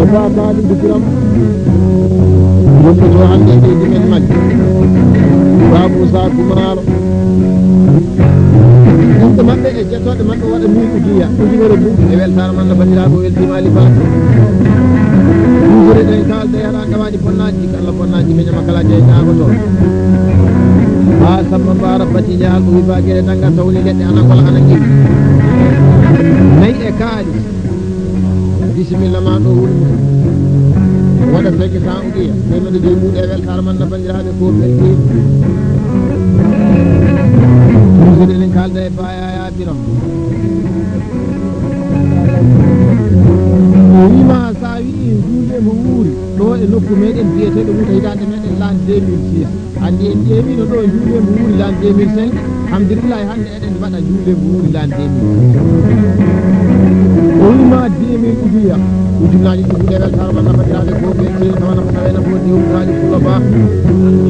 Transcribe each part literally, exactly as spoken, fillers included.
O ba Khalidou Biram. Wonɓe to hannde e leydi men Mali. Ba Moussa Kumaro. Inɗe maɓɓe e jettooɗe maɓɓe waɗa mille ukiya, ujunere buuɗi e weltaare man no banndiraaɓe o weltiima Ali Ba. Ujunere ɗen kaalda e haɗa ɗawaani bonnaaji, kala bonnaaji ɓe ñama kala jeyɗaago toon. Ba Samba Mbaara Bati Njaal o wi Ba Gere Dannga tawni leɗɗe ana ngola ana ngewi. Nayi e kaalis. Bisimilla ma ɗo woni. Waɗa cinq cents ukiya. Teemedde joyi mbuuɗe e weltaare man na banndiraaɓe ko ɓe ɗi. Musidɗo eɗen kaalda e Ba Yaya Biram. O wima sa wi'i juulde mo wuuri ɗo e nokku meɗen biyeteɗo Wuta hitaande meɗen l'an deux mille six. Anndi en ƴeewino ɗo juulde mo wuuri l'an deux mille cinq. Alhamdulillahi hannde eɗen mbaɗa juulde mo wuuri l'an deux mille. O wima deux mille ukiya. Ujunnaaji ɗi buɗe weltaare man nafatiraaɓe ko ɓe sey tawa nafa tawena ko diwtaaji fulo ba.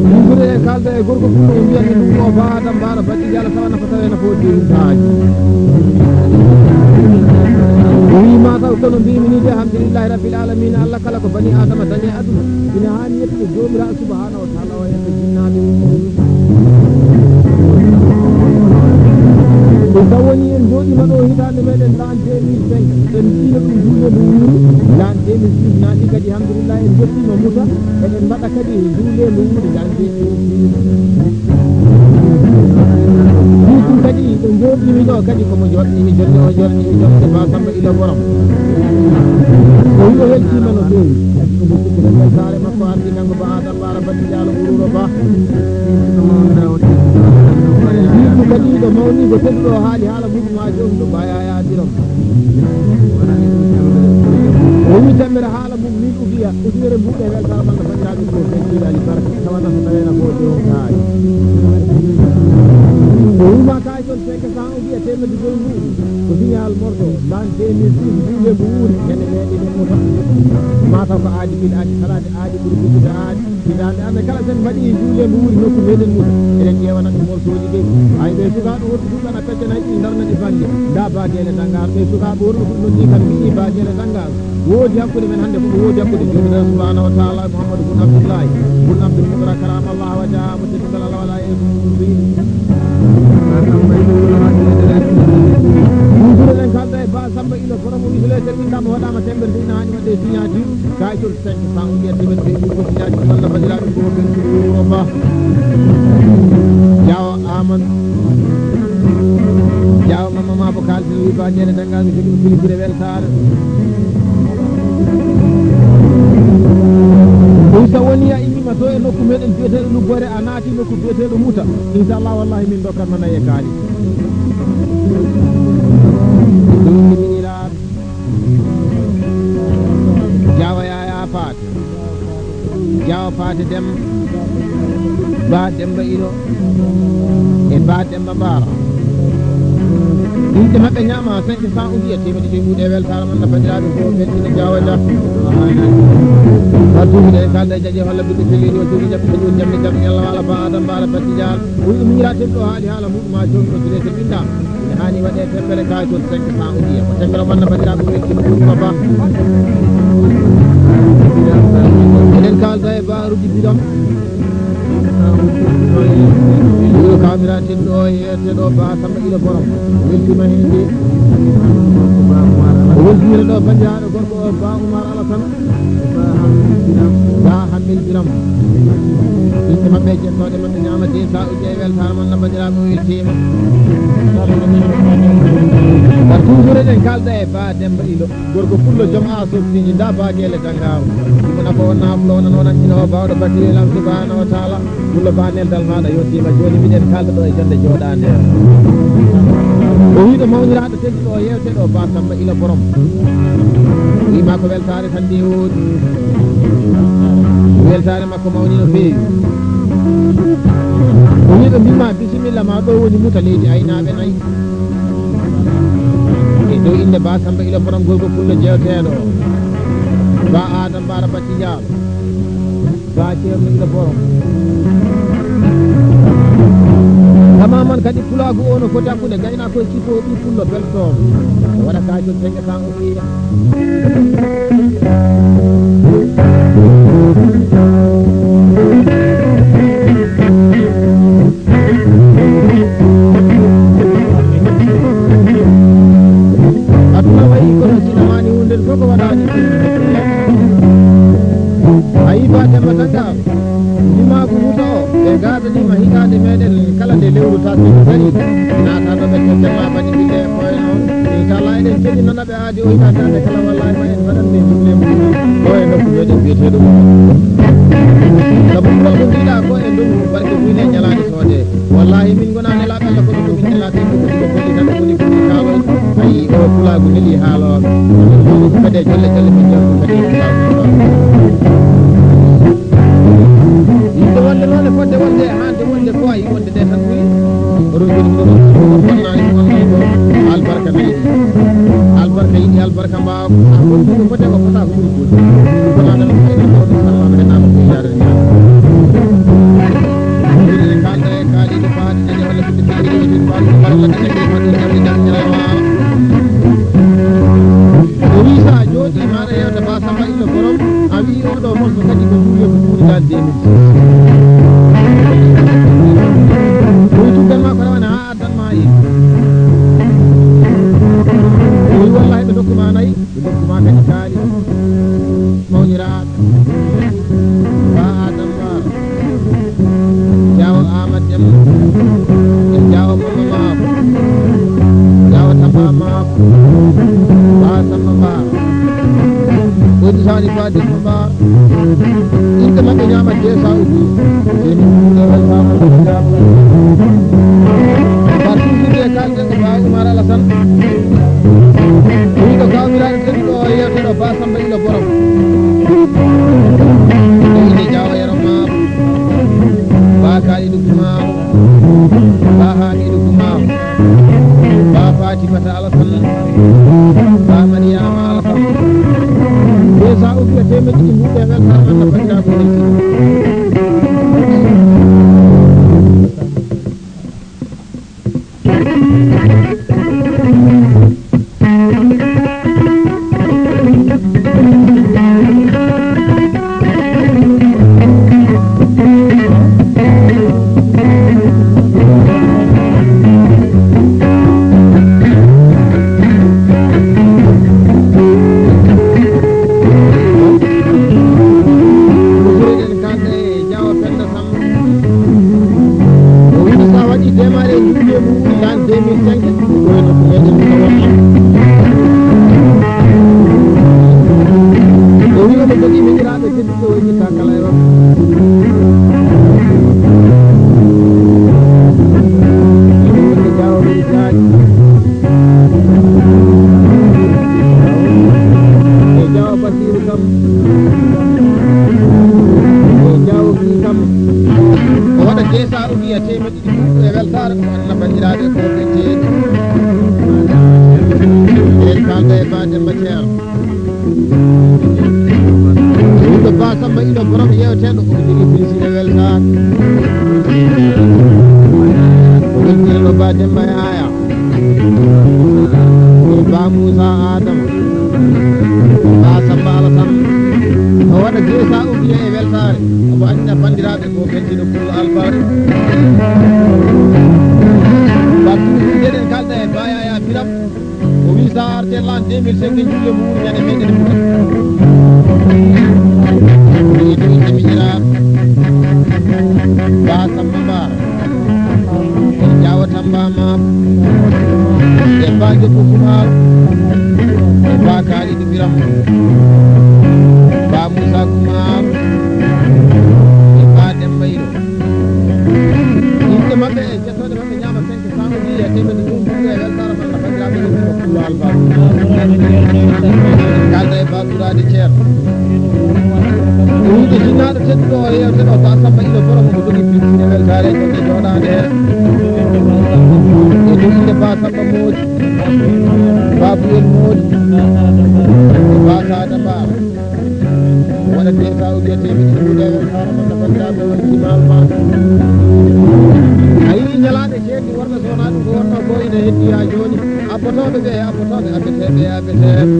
Ɗum buɗe e kaalda e gorko fullo o mbiyata ɗum o ba Adam Bara Batti Jala tawa nafa tawena ko diwtaaji. O wi ma taw kono mbimi ni de alhamdulillahi rabbil alamin Allah kala ko bani Adama dañi e aduna ina haani yettude Joomiraaɗo subhanahu wa taala o yetta jinnaaɓe. Ɗum kam woni en jooɗiima ɗo hitaande meɗen l'an deux mille cinq, en mbiino ɗum juulde mo wuuri, l'an deux mille six naati kadi, alhamdulillah, en jottiima Muta, eɗen mbaɗa kadi juulde mo wuuri l'an deux mille six. Ɗum kadi ɗo jooɗiimi ɗo kadi komo jooɗnimi jonde o jooɗnimi jonde Ba Samba Ilo Borom. O wi o weltiima no feewi. Omo sikki tan e saare makko ardi kanko Ba Adama Bara Batti Jaalo Ɓuruuro Ba. Yimɓe kadi ɗo mawni ko tedduɗo haali haala mum ma joom ɗo Ba Yaya Biram. O wi temmere haala mum min ugiya ujunere mbuuɗe weltaare man no banndiraaɓe ko ɓe kiilaali barke tawa nafa tawena ko ɗo kaari. O wi ma kaay toon cinq cents ugiya teemedde joyi mbuuɗi ko signal morto l'an deux mille six juulde mbo wuuri ñande meeɗen e Muta. Mataw ko aadi bil aadi salaade aadi ɓuri ɓuɗɗude aadi. Hitaande amen kala sen mbaɗi juulde mbo wuuri nokku meɗen Muta. Eɗen ƴeewana ɗum morceauji ɗi. Hay ɓe sukaaɓe worɓe fulɓe ana peccana ɗi darna ɗi bannge. Nda Ba Geele Dangar ɓe sukaaɓe worɓe fulɓe noddi kam mbi'i Ba Geele Dangar. Woodi hakkunde men hannde ko ɗum woodi hakkunde Joomiraaɗo subhanahu wa taala Muhammadu bun Abdullahi bun Abdul Mutara karama Allah wa jaa mo teddungal Allah wala e ɗum ɗum ɗum. Ɗum ɗum eɗen kalda e Ba Samba Ilo borom o wisle terminɗama waɗama temɓere ɗum ina haani waɗde signature. Kaay toon cinq cents ugiya teemedde ɓe ɓuri ko signature walla banndiraaɓe ko ɓen ɗum ɗum Ba. Jaawo Aman. Jaawo Mama ma ko kalten wi Ba Geele Dangal mi jogi ɗum fili fire weltaare. Ɗum so woni a immima to e nokku meɗen biyeteɗo Lubbore a naati nokku biyeteɗo Muta. Inchallah wallahi min dokkat ma nayi e kaali. Ɗum ɗum min ila Jaawa Yaya Paate. Jaawa Paate Dem. Ba Demba Ilo. E Ba Demba Mbaara. Inɗe maɓɓe ñaama cinq cents ujiya teemedde joyi muuɗe weltaare mon na banndiraaɓe fof, belɗina jaawa ja. Partout hiɗen kaalda e jaje holla ɓiɗɗo pelliɗo o jogii jaɓɓe kañum woni jaɓɓe jaɓɓe Yalla wala ba Adam Bara Batti Dial. O wiɗo miñiraten ɗo haali haala muɗum maa joomi o direte ɓinda. Ene haani waɗe tempere kaacol cinq cents ujiya. Ko tempere mon na banndiraaɓe weltima ɗum ko ba. Eɗen kaalda e baaruji biɗam. Ɗo kaamiraten ɗo e yeeteɗo ba Samba Ila Borom. Weltima heen de. O weltinira ɗo banndiraaɗo gorko o ba Umar Alasan. Ba Hammel Biram. Inɗe maɓɓe jettooɗe maɓɓe ñaama de sa uji e weltaare mon na banndiraaɓe o weltima. Par toujours eɗen kaalda e ba Demba Ilo. Gorko pullo joom a softiji nda baguele dangaro. Ɗum nafa on naflo wona noon anjino o bawɗo bakkilelam subhanahu wa taala. Pullo ba neldal maɗa yottima joni miɗen kalda ɗo e jonde joɗande. O wiɗo mawniraɗo tedduɗo o yewteɗo ba Samba Ila Borom. Wima ko weltare tan de woni. Weltare makko mawni no fewi. O wiɗo mbima bisimilla ma ɗo woni muta leydi aynaɓe nayi. E dow innde Ba Samba Ila Borom gorko pullo jeewteeɗo. Ba Adam Bara Batti Diallo. Ba Ceerno Ila Borom. Tamaman kadi pulaagu o no foti hakkunde gaynako e sifo ɓi pullo beltoon. O waɗa kaajol tenge kan o ɓiya. Aduna wayi kono sinamaani hunden fof ko waɗaani. A yi ba Demba Tanga, ndimaagu wuto o, ɓe gaadaniima hitaande meɗen kala nde lewru taati kadi naata ɗo ɓe totten ma bani ɓiɓɓe e koye noon. Inchallah eɗen celli noon. Ɓe aadi o yiɗa tande kala wallaahi ma en mbaɗan nde julle mum ɗo e nokku meɗen biyeteeɗo ɗum. Sabu ɗum ko mbiɗa ko e ndungu barke buyde ñalaande soode. Wallaahi min ngona nelaaɓe Allah kono ko min nelaaɓe ko ko ko ko tan ko ko kaalo. Ayi o pulaagu neli haalooɓe. Kadi e jolle jolle min jawdi kadi e pulaagu. Yimɓe wonde noon e fodde wonde e haande wonde ko ayi wonde ɗe tan ɓuri. Oɗon jogii ɗo ɗon ko bonnani ko wonno ko albarka na yiɗi. Albarka yiɗi albarka mbaawa ko na ko ɗum ko fodde ko fota ko ɓuri ɗum. Ko na ɗon ko ɗum ko ɗum salma ko na ko yaare ni. Ɓuri kalda e kaali ko faati ne wala ko ɗum ko ɗum ko ɗum ko ɗum ko ɗum ko ɗum ko ɗum. O wi sa jooɗi maɗa yewta ba Samba Illa Borom, a wi oɗo morso kadi ko juuyo ko juuɗi dal deux mille six. Ko tuggal ma ko rawane ha addan ma e. O wi wallahi ɓe dokku ma nayi, ɓe dokku ma kadi kaali. Mawniraɓe. Ba Adam Ba. Jaawo Aamadu Demba, en Jaawo Mamma Maako, Jaawo Tamba Maako, Ba Samba Ba. Woni saani Ba Demba Ba. Inɗe maɓɓe ñaama deesa uji. Seni ɗo weltaama ko jaabo. Par toujours e kalɗe ko Ba Umar Alasan. Ɗum ko kawmiraade tedduɗo o yewteɗo Ba Samba Ila Borom. Inde Jaawo Yero Maabo. Ba Kalidu Gumaabo. Ba Hamidu Gumaabo. Ba Fatimata Alasan. Ba Mariama Alasan. Be sa ubiya temeɗɗi ɗi mbuɗe weltaama na bandiraɓe welti. Wuro Ba Samba Ilo borom yewteɗo, o jogii piliside weltaare. O weltinano Ba Demba Yaya. E Ba Moussa Adama. Ba Samba Alassane. O waɗa deux cents oublié e weltaare. Omo anndina banndiraaɓe ko weltino Pullo Alfaadu. Ba Tuuti, eɗen kalda e Ba Yaya Biram. O wi sa arte l'an deux mille cinq, en julle mo wuuri ñande meɗen Fuuta. Ɓe to inde miñiraaɓe. Ba Samba Mbar. E Jaawa Tamba Maam. E Ba Joppo Kumaar. E Ba Kaalidu Biram. Ba Moussa Kumaar. E Ba Demba Ilo. Inɗe maɓɓe e jettooɗe maɓɓe ñaama cinq cent o wiye teemedde ɗum ɓurɓe e weltaare malla banndiraaɓe wonɓe ko Pullo Alfaadu. Kalda e Ba Turaade Ceerno. Ɗum wiyde jinnaaɗo tedduɗo o yewteɗo Ba Samba Ilo Borom, omo jogii piɗɗinde weltaare e joɗɗe jooɗaade heen. E ɗum innde Ba Samba Moodi, Ba Buyel Moodi, Ba Saada Ba. Wona deux cents oublié teemedde ɗiɗi ɗe weltaare malla banndiraaɓe wonti Maal Maal. A yii ñalaaɗe ceerɗi worɓe so wonaa ɗum ko wonnoo ko ina heddi haa jooni. Abbotooɓe ɓe e abbotooɓe, abbeteeɓe e abbeteeɓe.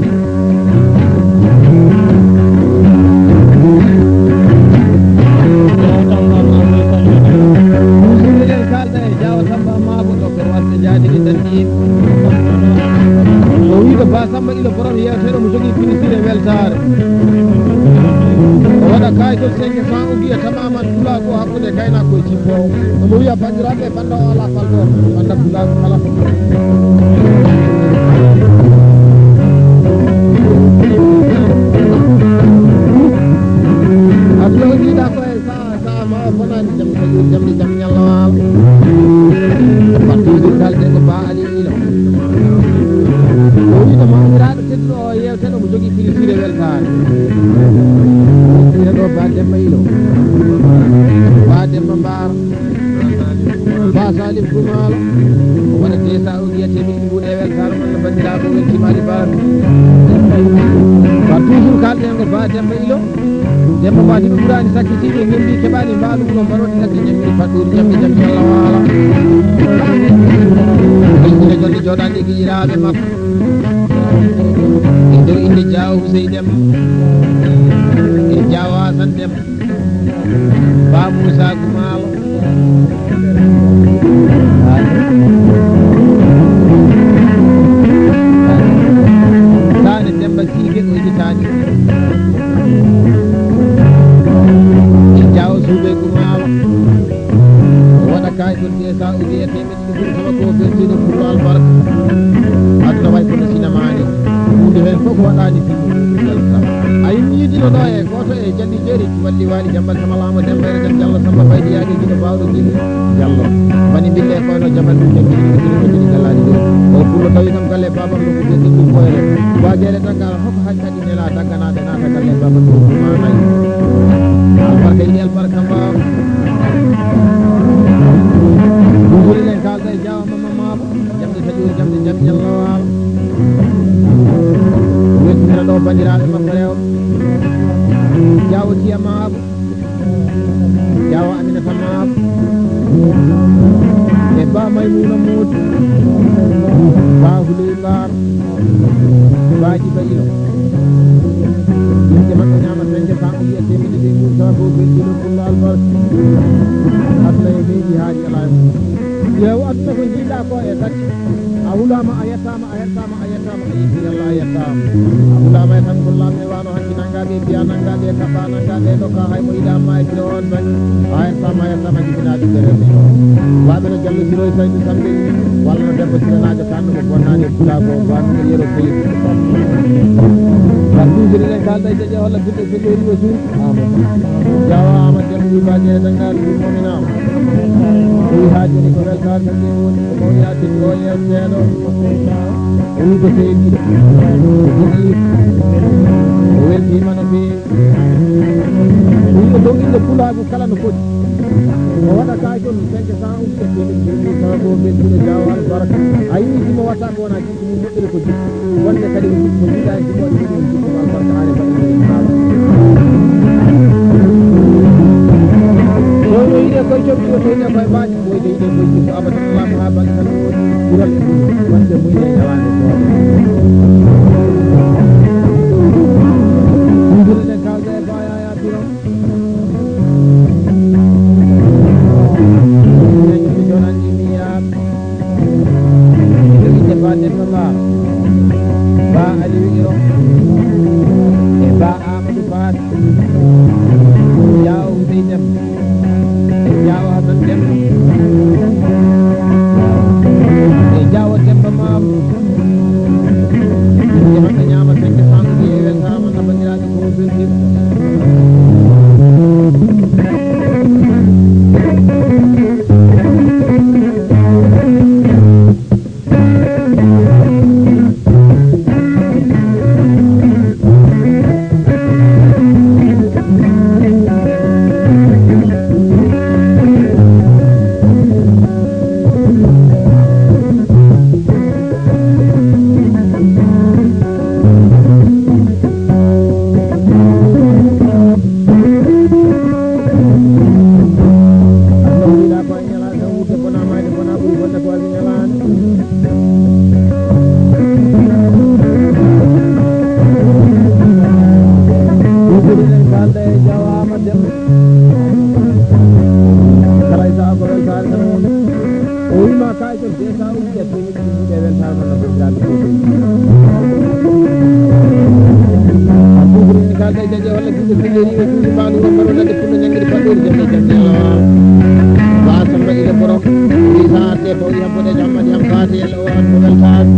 Musidɓe, en kaalda e Jaawa Tamba Maabo ɗo. Warɓe jaadiri tan ɗiin. O wii ko Ba Samba Ilo Borom yewteɗo mo jogii pinisire weltaare. O waɗa kaayitol cinq cents o wiya tamaman pulaagu o hakkunde kaynaako e jippoowo. Omo wiya banndiraaɓe, bannda o alaa falto, bannda pulaagu kala. Aduna o jiiɗa ko e Sa, sa ma o bonani jam, jam, jam, jam, ñalla waalo. Battude kalde ko Ba Ali Ilo. O wi ko mamiraaɗo tedduɗo o yewteno mo jogii pilisire weltaare. Ina ɗo Ba Demba Ilo. Ba Demba Mbar. Ba Salim Gumalo. O waɗa desa o wiyete min mbuɗe weltaare. Banndiraaɓe, weltiima Ali Ba. Ba toujours kalɗen ko Ba Demba Ilo. Demba Ba Demba ɓuraani sakkitiiɗo, ngel mbi keɓaani mbaalu ɗum, mbaɗoɗi nagge, ñammi faɗɗoori, ñammi jam, Yalla waala. Ɓe ina jonde jooɗaade e giƴiraaɓe makko. E dow innde Jaawo Husey Demba. E Jaawo Hasan Demba. Ba Muusa Gumaalo. Saane Demba Siige o yiɗi taani. E Jaawo Suuɓe Gumaalo. O waɗa kaay ɗon de sa o jeya teemeɗɗe ɗiɗi kama ko beltiiɗo pour albarka. Aduna way kono sinamaani. Huunde heen fof ko waɗaani fi. A yimmi yiɗino ɗo e Gooto e Jalli Jeeri, Walli Waali Jambal Sama Laamo Demba e Jallo Samba Baydi Yaage Giɗo Baawɗo Gili Jallo. Mani mbille e koyno Jamal ɗum e Gili Gili Gili Galaali Gili. O pullo tawi kam galle babam ɗum ko Gili Gili Boyre. Waajeere tan ngal hoko hakkadi nela dagganaaɓe naata galle babam ɗum ko maanayi. Albarka yiɗi albarka mbaaw. Ɗum woni len kaalda e Jaawa Mama Maabo. Jamɗe taƴoori, jamɗe jamɗe Yalla waalo. Weltinira ɗo banndiraaɓe makko rewɓe. Jaawo Tiya Maabo. Jaawo Aminata Maabo. E Ba Maymuna Moodi. Ba Huley Mbar. Ba Jiba Ilo. Yimɓe maɓɓe ñaama senge sa o wiya teemedde ɗe mum sa ko belɗino pullo albarka. Aduna e leydi haali alaa e mum. Yeew aduna ko jiiɗa ko e tati. A hulaama, a yettaama, a hettaama, a yettaama, a yetti Yalla, a yettaama. A hulaama e tan gollaaɓe wano hanki nangaaɓe e biya nangaaɓe e kaɓɓa nangaaɓe e doka hay mo yiɗa amma e biro on bani. A hettaama, a yettaama jibinaaɓe ɓe rewɓe ɗo. Waaɓe no Jallo Siroy Saydu Sambe walla no Demba Siranaajo kanno mo bonnaani e Futa ko Baanuɗo Yero Seydi. Par toujours eɗen kaalda e jaƴe holla birɗe fedde e riwo suudu. Jawa Amadou Demba Wi Bañe e Dangal Wi Mominaama. Wi haa jooni ko weltaare tan ɗi woni ko mawni addi ko yeew seeɗo. O wi ko seydi. O jogi. O weltiima no feewi. O wi ko dow innde pulaagu kala no foti. O waɗa kaake on, fenke sa uji e temin jirmi, sa go ɓe juɗe jawo albarka. A yi jimo watta ko wona jikki mum moƴƴere ko jikki. Wonde kadi ko jikki ko jiɗa jimo waɗi ɗum jikki ko albarka are baɗi ɗum haala. Ko no yiɗe koye jom ɗiɗo to yiɗe koye mbaji, ko yiɗe yiɗe koye jikki ko abada Allah ko ha baɗi tan woni ɓural e ɗum. Wonde muyde e ñalande soode. Ɗum juɗe ɗen kalda e baya ya piram. Ba Aliou Iro e Ba Amadou Ba, Diaw Sey Dem, e Diaw Hassan Dem, e Diaw Demba Mam. Inde maɓɓe ñaama cinq cent mille e weltaama na banndiraaɓe ko weltir. Kala e sa'a ko weltaare tan woni. O wiima kaake desa uji e temeɗɗe ɗiɗi e weltaare man no banndiraaɓe fof. Abubakar en kalda e jaje walla juuɗe filleriiɓe suuji maalu o karo ladde pullo ñangiri paɗɗori jande jande. Ba Samba ila borom. Isa arte fawri habbo de jamma jam fati yalla o an ko weltaare.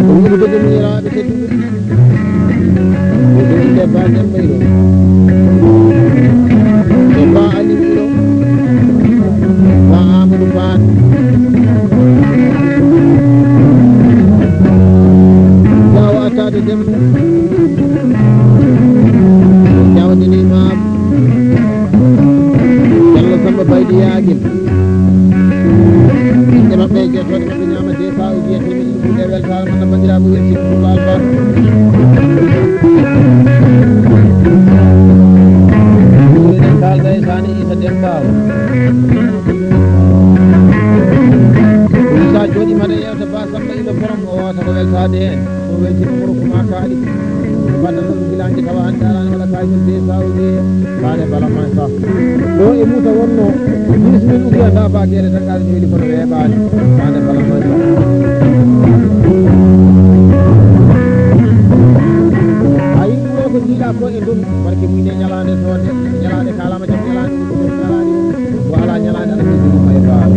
O wiɗo de jomiraɓe tedduɓe. Inde Ba Demba Iro. E Ba Ali Iro. Ba Amadou Ba. Jawa Atade Dem. Jawa Dini Imam. Yalla Samba Baydi Yagin. Inde maɓɓe e jettode maɓɓe ñaama de sa o wiya temeɗɗe ɗiɗi e weltaare man banndiraaɓe weltin Pullo Alba. Enen kalda e Sani Isa Demba. Isa jooɗi mane yewta Ba Samba ino borom o wata ko weltaade heen. Ko weltin Moro ko ma kaali. Mbaɗa noon gilaanji tawa hannde alaani wala kaayol de sa o wiye. Saare Bala Mansa. Ɗo e Moussa wonno dix mille ukiya nda ba geɗe tan kala joli kono weeɓaani. Saare Bala Mansa. A yi wuro ko jiiɗa ko e ndonu barke mum ne ñalaande soode ñalaande kalama jam ñalaande ɗum ɗum ñalaande ɗum. Ko ala ñalaande ala ko jogii may faal.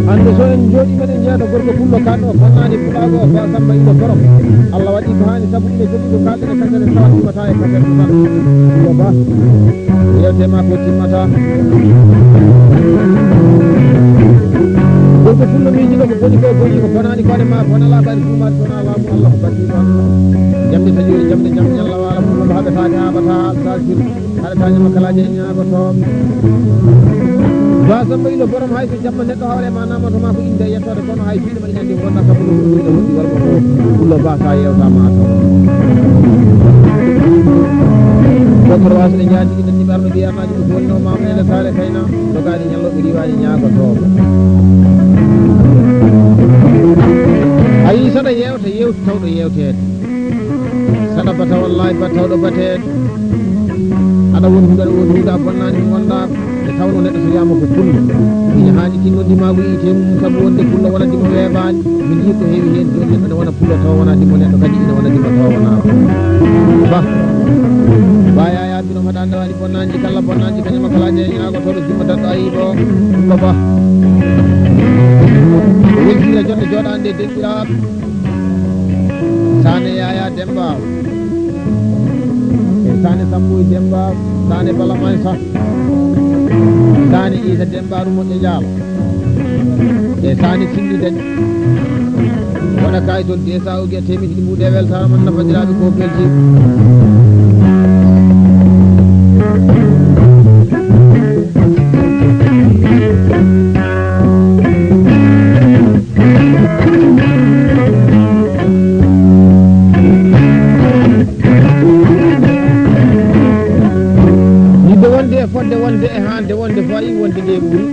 Hannde so en njooɗii meɗen jeeya to gorko pullo kan o fannaani pulaago o Ba Samba ino borom. Allah waɗi ko haani sabu ina jogii ko kaalɗen e kasere tawa timmata e kasere tan. Pullo Ba. Yewte ma ko timmata. Gorko pullo miijiɗo ko boni ko boni ko bonaani ko ade ma bona labari duumaade sona laamu Allah ko batiiɗo Allah. Jamde taƴoori jamde jam ñalla waala pullo mo haɓetaake haɓata alsasir. Haɗa tañama kalaaji e ñaagotooɓe. Ba Samba ino borom hay so jamma neɗɗo hoore ma namoto ma ko inde e yettoode kono hay juuɗe ma ina anndi wonda kam no ɗum ɗum ɗum wonda ko pullo ba sa yewta ma taw. Docteur Wasa e jaati ina nimi arno biyama ɗum ko wonno ma ene sare kayna dogaani ñallo ɓe riwani ñaagotooɓe. Ayi saɗa yewta yewta tawɗo yewteede. Saɗa bata wallahi ba tawɗo bateede. Aɗa woni huɗo aɗa woni huɗo a bonnaani mi wondaako. Nde tawno neɗɗo so wiyama ko pullo mi yahaani tinno ndimaagu yiite mum sabu wonde pullo wona ndimo weebaani. Mi njii ko heewi heen jooni neɗɗo ne wona pullo tawa wona ndimo neɗɗo kadi ina wona ndimo tawa wona pullo. Ba ba yaya bino mbaɗa ndawani bonnaanji kala bonnaanji kañum kalaaji e ñaago toɗo jimma daɗɗo ayibo. Pullo ba o weltiira jonde jooɗaande e denɗiraaɓe. Saane Yaya Demba e Saane Samboy Demba, Saane Bala Mansa, Saane Isa Demba Rumo e Jaal e Saane Sinni Dañ. Kayitol D S A O G teemedde ɗiɗi mbuuɗe weltaare mon nafadiraaɓe ko belti. Yidde wonde e fodde wonde e haande wonde fayi wonde nde ɓuri.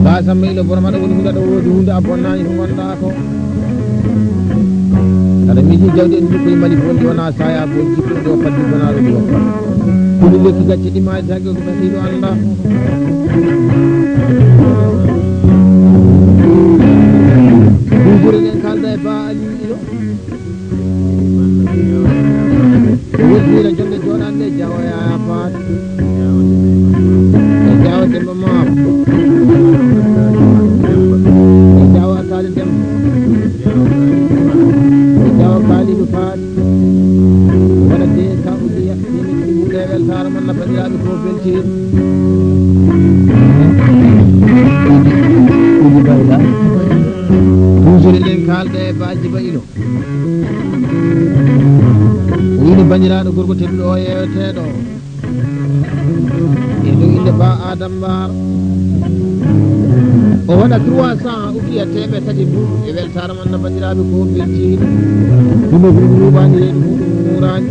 Ba Samba ilo borom aɗa woni hunde aɗa woodi hunde a bonnaani ko ngonɗaa ko. Aɗa miiji jawdi en nokkuy mali ko wondi wona saya ko jikkuɗo ɗo faddi gonaɗo ɗo. Kuni lekki gacce ɗi maaji hagge ko fasiɗo anda. Ɗum ɓuri en kalda e ba ali ilo. Wurtiira jonde jooɗaande e Jaawo Yaya Faat. E Jaawo Demba Maam. E Jaawo Alhaali Demba. E Jaawo Kaalidu Faat. Wona de ka udiya, yimɓe ɗiɗi mbuuɗe weltaare mon nafadiraaɓe ko beltiir. Ɗum bayla. Toujours eɗen kaalda e baaji ba ilo. O wini banndiraaɗo gorko tedduɗo o yeeweteeɗo. E dow innde Ba Adam Mbar. O waɗa trois cents ukiya teemeɗɗe tati mbuuɗu e weltaare man na banndiraaɓe ko beltiiɗo. Ɗum e ɗum luuɓaani reedu muɗum muuraani.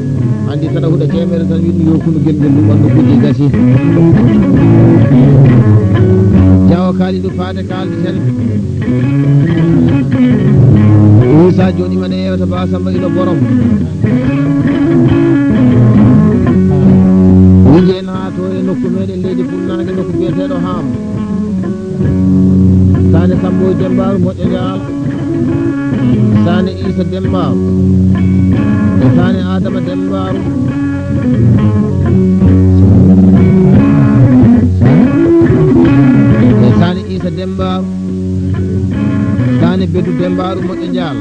Anndi tan a huɗa teemeɗɗe tan wiɗum yo kunu gelgel luuɓanno kujje gasi. Jawo kaalidu faade kaaldi tan. Isa jooni mane yewta Ba Samba ilo borom. Wuje naato e nokku meɗen leydi Funnange nokku biyeteeɗo Haam. Sane Sambo e Dembaru moƴƴo jaal. Sane Isa Dembaru. E Sane Adama Dembaru. E Sane Isa Dembaru. Sane Bedu Dembaru moƴƴo jaal.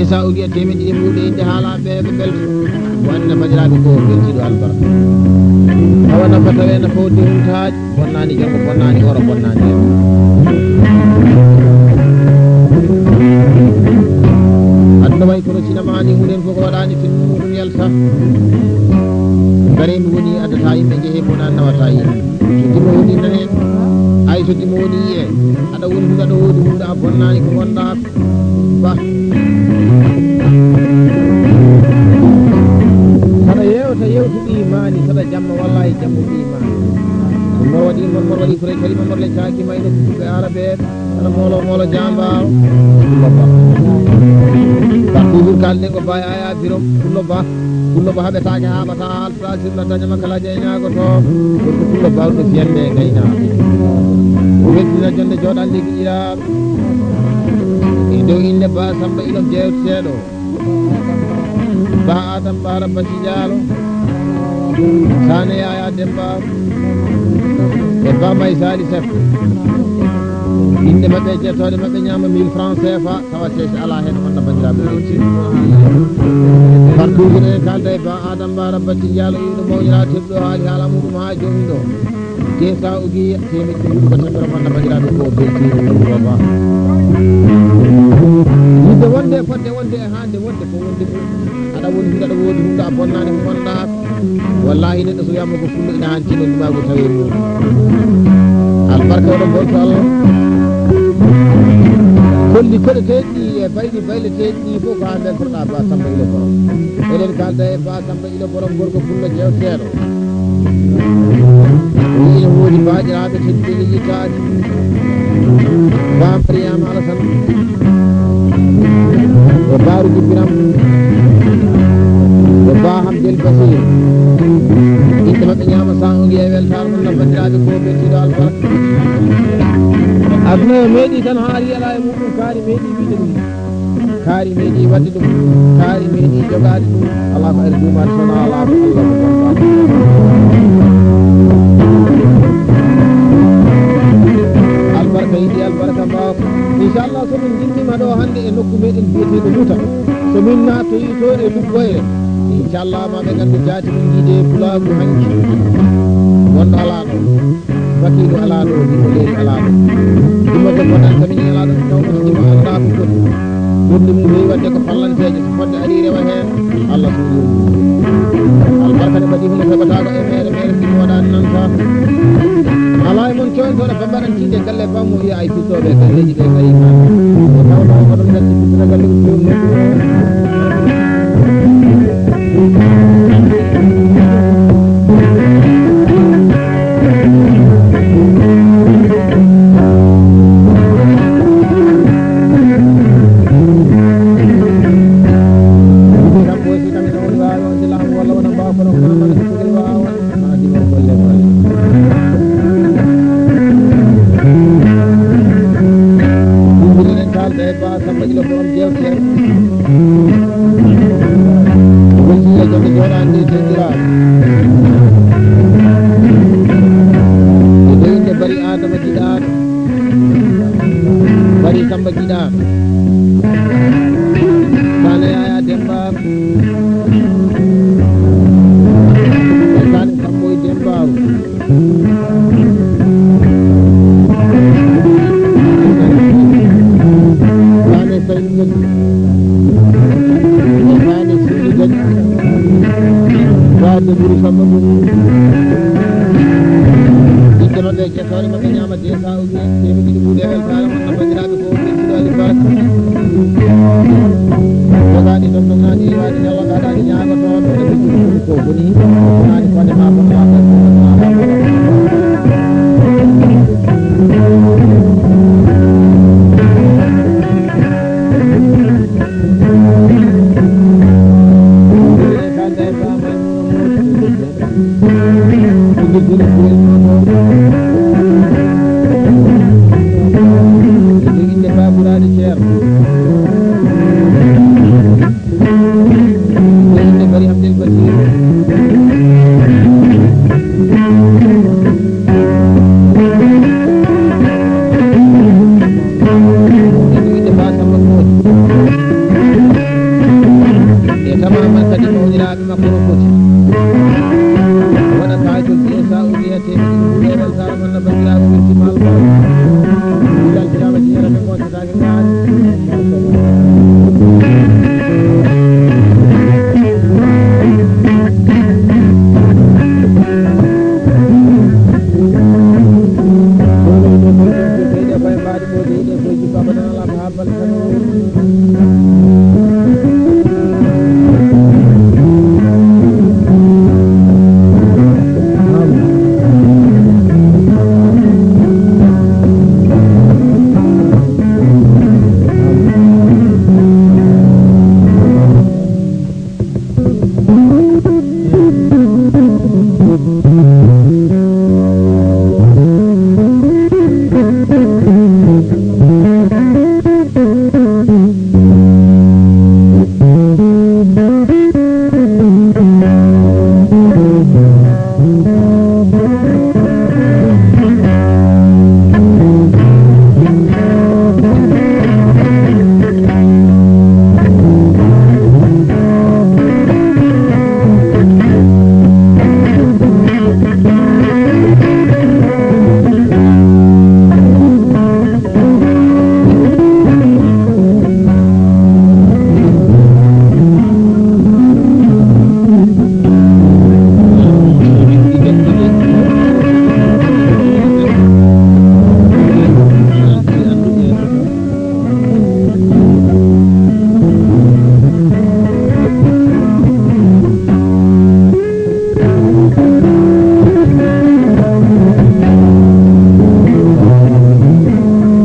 Isa ugi e temeɗɗe e mbuuɗe yimɓe haala ɓe ɓe belto. Wonde banndiraaɓe ko beltiiɗo albarka. Tawa nafa tawe nafa wodde huntaaji. Bonnaani janngo, bonnaani oro, bonnaani. Aduna wayi kono sinama ni hunden fof ko waɗaani film muɗum yalta. Bare mi woni addata yimɓe jehe mo nan nawata yimɓe. So dimo woni nane, ay so dimo woni yiye. Aɗa woni hunde, aɗa woodi hunde, a bonnaani ko ngonɗaa. Ba. Saɗa yewta yewtu ɗi maani, saɗa jamma wallahi jammu ɗi maani. Ɗum mor waɗi, mor mor waɗi, kuray kalima mor le caaki mayno ɓe arabe. Ana molo molo jamba. Pullo ba. Par toujours kalden ko ba yaya birom. Pullo ba. Pullo ba haɓe taake haɓata alta sirla dañama kala jeynago to. Gorko pullo ba ɗo fiyande gayna. O weltina jonde joɗande giɗiraɓe. E dow inde ba samba ilon jewteteɗo. Ba Adam Bara Bati Diallo. Sane Yaya Demba. E Ba May Sali Seck. Inde maɓɓe e jettode maɓɓe ñaama mille francs C F A. Tawa seesi alaa heen wonno banndiraaɓe ɓe. Par toujours en kalda e Ba Adam Bara Bati Diallo, iwɗo mawnira tedduɗo haali haala muɗum haa jooni ɗo. Desa ugi temeɗɗe ɗiɗi ko tampere mon na banndiraaɓe ko beltiiɗo ɗum ɗo ba. Yidde wonde, fodde wonde e haande wonde ko wonde ɗum. Aɗa woni hunde, aɗa woodi hunde, a bonnaani ko ngonɗaa. Wallahi neɗɗo so wiyama ko fullo ina hanti noon, ɗumagu tawi e mum. Albarka waɗa bonto Allah. Kolli koɗeteɗi e bayɗi bayleteɗi fof ko ha beltoɗa Ba Samba ilo borom. Eɗen kalda e Ba Samba ilo borom gorko fullo jewteɗo. Wi ina woodi baaɗiraaɓe tedduɓe liƴƴitaade. Ba Mariama Alasan. E Baaru Jibiram. E Ba Hamdel Basir. Inɗe maɓɓe ñaama sa ongi e weltaare mon na banndiraaɓe ko beltiiɗo albarka. Aduna o meeɗi tan haa ari alaa e muɗum kaari meeɗi wiide ɗum. Kaari meeɗi waɗde ɗum, kaari meeɗi jogaade ɗum, alaa ko ari duumaade so wonaa alaa ko Allah ko bonɗo. Albarka yiɗi albarka mbaaw. Inchallah, so min njimmima ɗo hannde e nokku meɗen biyeteeɗo Luta, so min naatoyi to e Luggoyre, inchallah, ma ɓe nganndu jaati min njiide e Pulaagu hanki. Wonɗo alaa ɗo. Wakiilu alaa ɗo, ɗiɗo leydi alaa ɗo. Ɗum ko bonnan kami alaa ɗo, taw Ɗum anndaa ko foti. Ɓurɗi mum heewi waɗde ko fallanteeje. So fodde arii rewa heen, Allah suuɗii ɗum. Albarka ne ɓadii huunde heɓataako e meere, meere si mi waɗaani noon tan. Alaa e mon coyntooɗo bambaɗan tiinde galle bammo wiya ay fillooɓe galleeji ɓe ngarii maa. Ko tawno oɗon nganndi fillita galle ɗum feewni. Samba Gila borom jeewtere. Wondiya jonde jooɗaande e denɗiraaɓe. E ɗo innde Bari Adama Giɗaaɗo. Bari Samba Giɗaaɗo. Sane Yaya Demba. E Sane Samboy Demba. Saane Saydu Gadi. Saane Saydu Gadi. Saane Buru Samba Buru. Ɓiɓɓe maɓɓe e ƴettoore maɓɓe ñaama de sa o wiye, teeɓe ɗiɗi ɓuuɗe weltaare mon no banndiraaɓe. Jogaani ɗon ɗon aadi waɗi nalla gaɗaani ñaago to ɗo ɗo ɗo ko boni. Jogaani kone ma bon ma bon ma bon. Inde Bari Abdel Basir. Inde Ba Samba Mbodj. E tamaman kadi mawniraaɓe makko no foti. Wona kaajol biye sa o wiyete Leeral Sara Manna banndiraaɓe weltima Allahu. Bilal Thiam a jiñata ɓe gonta.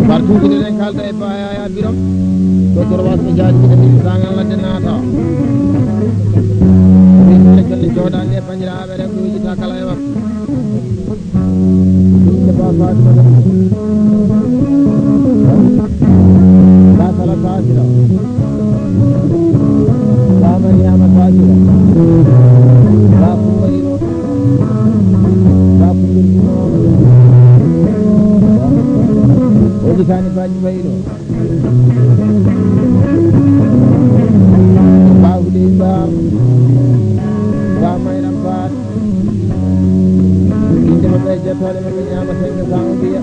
Mbar tuugude ɗen kalda e Ba Yaya Birom. Ɗo Dorowas no jaadi gila mbiɗi sangal ladde naata. Min kala jonde jooɗaande e banndiraaɓe rewɓe wejita kala e makko. Inde Ba Fatima Lam. Ba Sala Fatima. Ba Mariama Fatima. Ba Kumba Iro. Ba Kumbir Juma. O jitaani Fatima Iro. Ba Huley Ba. Ba Mayram Faat. Inde maɓɓe e jettoore maɓɓe ñaama seŋ ka saama mbiya.